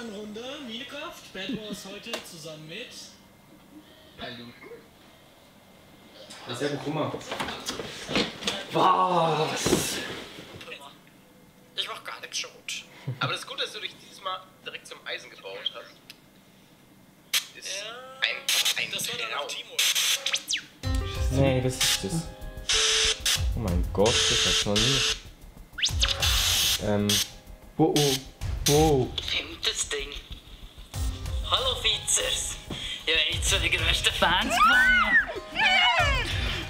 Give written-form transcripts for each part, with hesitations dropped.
neuen Runde Minecraft. Bad Wars heute zusammen mit Hallo. Ja, guck mal. Was? Ich mach gar nichts Schrot. Aber das Gute ist, dass du dich dieses Mal direkt zum Eisen gebaut hast. Ist ein das war dann auch Timo. Nee, was ist das? Oh mein Gott, das hat's noch nie. Wow. Stimmt das Ding? Hallo Fizers! Ich habe jetzt so die grössten Fans gewonnen!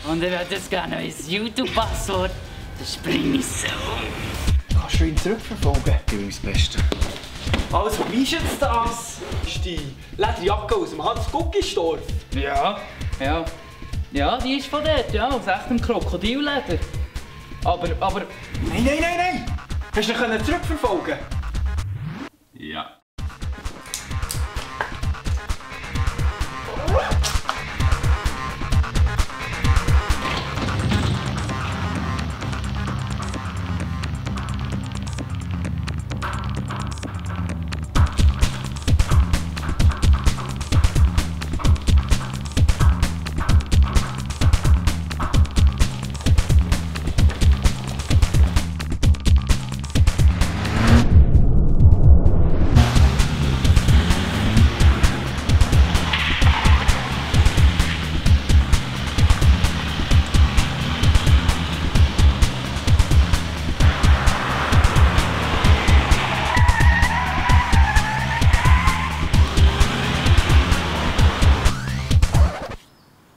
Und ich hätte jetzt gerne ein YouTube-Passwort. Das bringt mich so um. Kannst du ihn zurückverfolgen? Gib ihm das Beste. Also, wie ist jetzt das? Das ist die Lederjacke aus dem Hans-Guckisdorf. Ja, die ist von dort, ja, aus echtem Krokodilleder. Aber... Nein! Hast du ihn zurückverfolgen? Ja.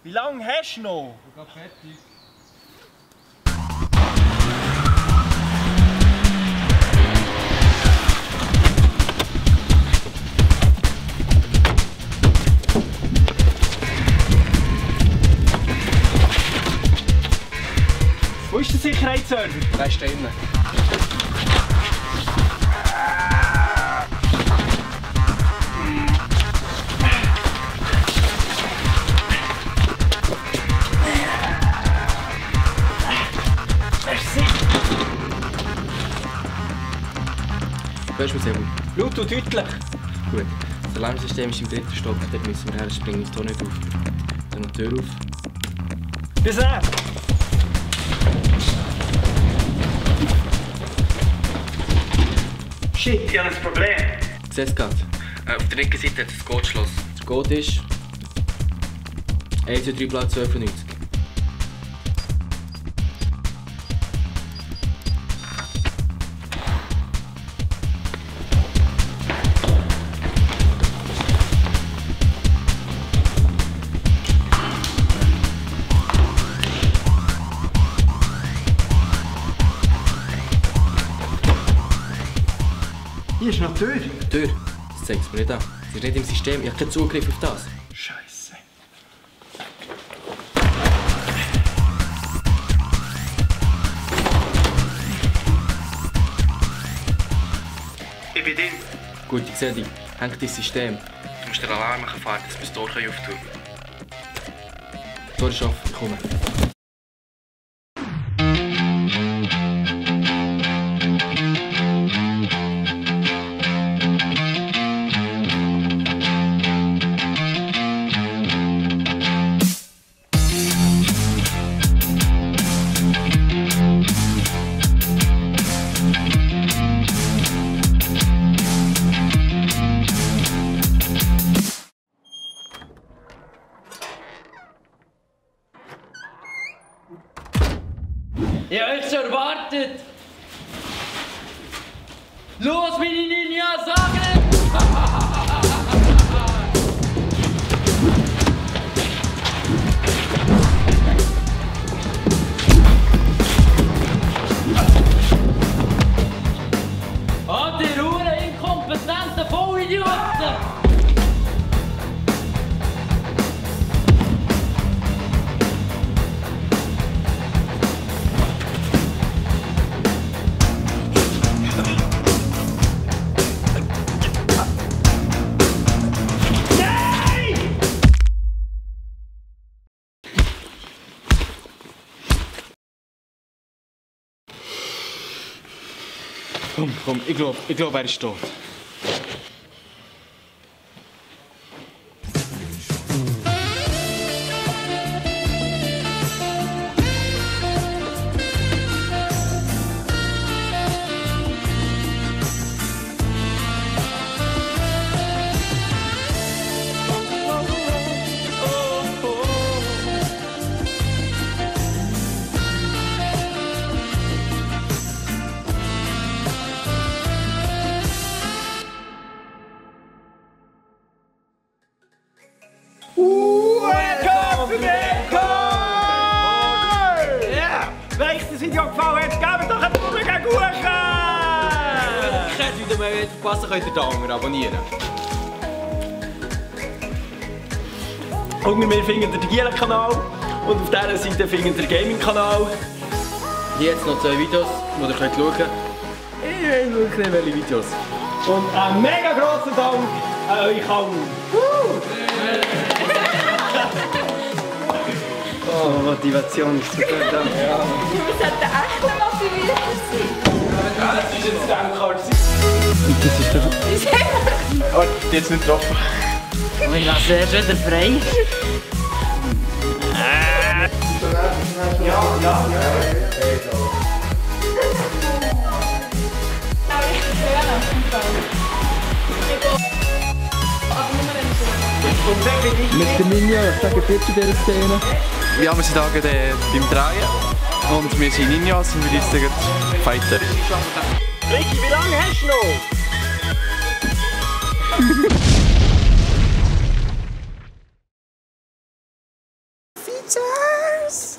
Wie lange hast du noch? Ich bin fertig. Wo ist der Sicherheitsserver? Der ist da innen. Hörst du mich sehr gut? Laut und deutlich. Gut. Das Alarmsystem ist im 3. Stock, dort müssen wir her, springen ins Tor nicht auf. Dann noch die Tür auf. Bis dann. Shit, ich habe ein Problem. Siehst du gerade? Auf der linken Seite hat es das Gottschloss. Der Code ist 1, 2, 3, Platz 92. Hier ist noch die Tür. Die Tür? Das zeigt es mir nicht an. Sie ist nicht im System, ich habe keinen Zugriff auf das. Scheiße. Ich bin drin. Gut, ich sehe dich. Hängt dein System. Du musst den Alarm fahren, dass wir das Tor öffnen können. Das Tor ist offen, ich komme. Ich habe euch schon erwartet! Los, meine Ninja, sagen! Ah, die Ruhe, inkompetenten Vollidioten! Komm, ich glaube, er ist tot. Welcome to Ja! Wenn euch das Video gefallen hat, gebt doch einen Daumen hoch! Wenn ihr wieder mehr verpassen könnt ihr den anderen abonnieren. Unter mir findet ihr den Gielen-Kanal und auf dieser Seite findet ihr den Gaming-Kanal. Hier jetzt noch 2 Videos, die ihr könnt schauen könnt. Ich will wirklich welche Videos. Und einen mega grossen Dank an euch allen. Oh, Motivation ist super. Wir sollten echt motiviert sein. Das ist jetzt Dankart. Das ist doch... Oh, jetzt nicht getroffen. Und ich lasse erst wieder frei. Mit dem Ninja, was sagen wir zu dieser Szene? Ja, wir sind da gerade beim Drehen und wir sind Ninjas und wir sind jetzt Fighter. Ricky, wie lange hast du noch?